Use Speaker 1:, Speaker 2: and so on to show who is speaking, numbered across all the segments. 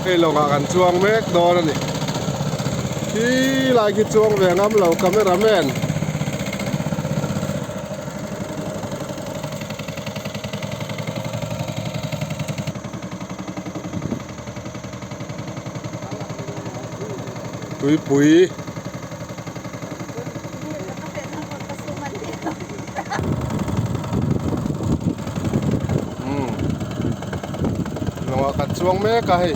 Speaker 1: Hei lawngah kan chuang mek dawn a ni. Khi lai khi chuang ve ngam lo camera man. Tuipui. Lawngah kan chuang mek a hei.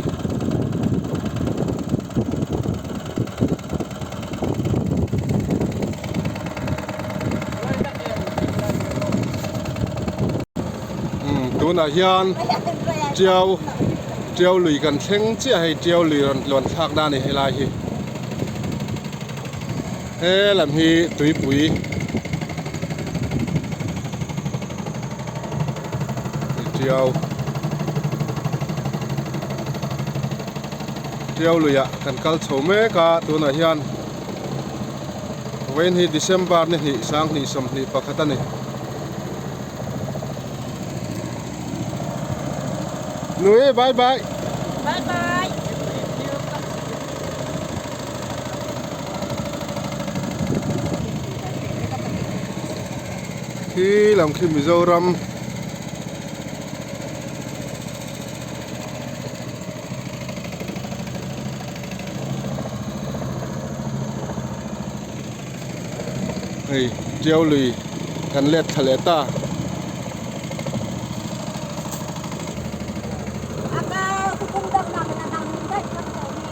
Speaker 1: Tunah hian tiau tiau lui kan thleng chiah hei tiau lui rawn tluan thlak na a ni helai hi. He lam hi tuipui tiau tiau luiah kan kal chho mek a tunah hian vawiin hi December ni hnih sanghnih sawmhnih pakhat a ni. Nui bye bye.
Speaker 2: Bye bye.
Speaker 1: Khi lam khi Mizoram hei Tiau lui kan let thla leh ta.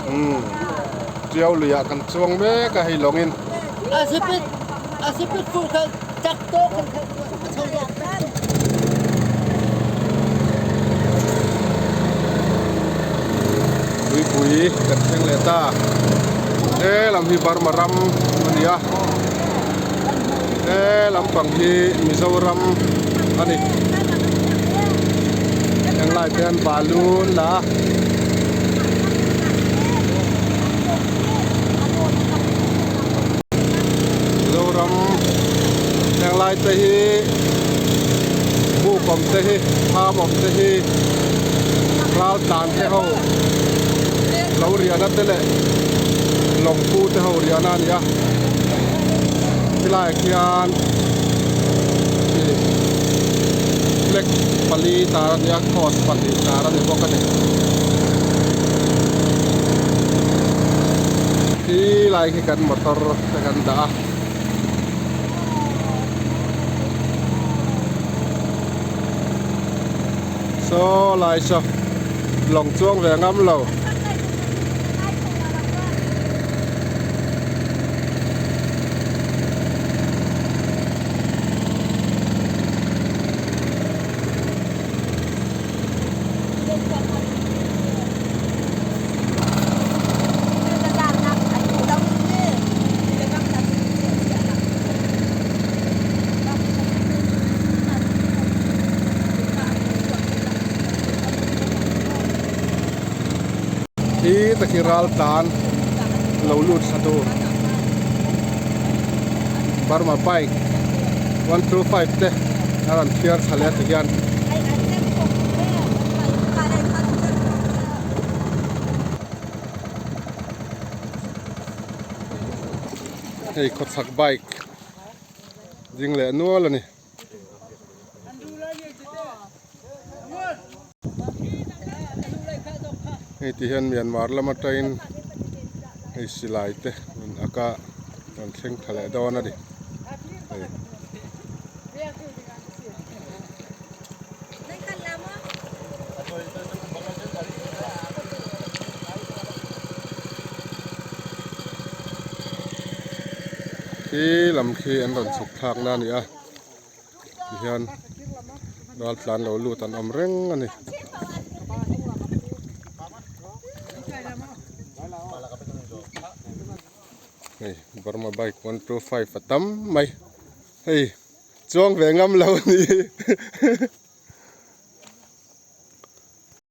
Speaker 1: Umm Tiau luiah kan chuang mek a hei lawngin. Tuipui kan thleng leh ta. He lam hi Burma ram a ni a. He lampang hi Mizoram a ni. Heng lai te hian balu an la a. Mizoram heng lai te hi buk awm te hi thlam awm te hi ral tlan te ho lo riahna te leh lawng pu te ho riahna a ni a helaiah khian ih flag pali tar a ni a cross pahnih tar a ni bawk a ni. Khi lai khi kan motor te kan dah a. Saw lai saw lawng chuang ve ngam lo. Khi taki ral tlan lo lut thla tur Burma bike 125 te a rawn thiar thla leh a ti hian. Hei khawchhak bike ding leh nual a ni. Hei ti hian Myanmar lam atangin hei silai te rawn ak a rawn thleng tha leh dawn a ni hei. Khi lam khi an rawn chhuk thlak na a ni a tihian ral tlan lo lut an awm reng a ni. Hei Burma bike 125 a tam mai hei. Chuang ve ngam lo a ni.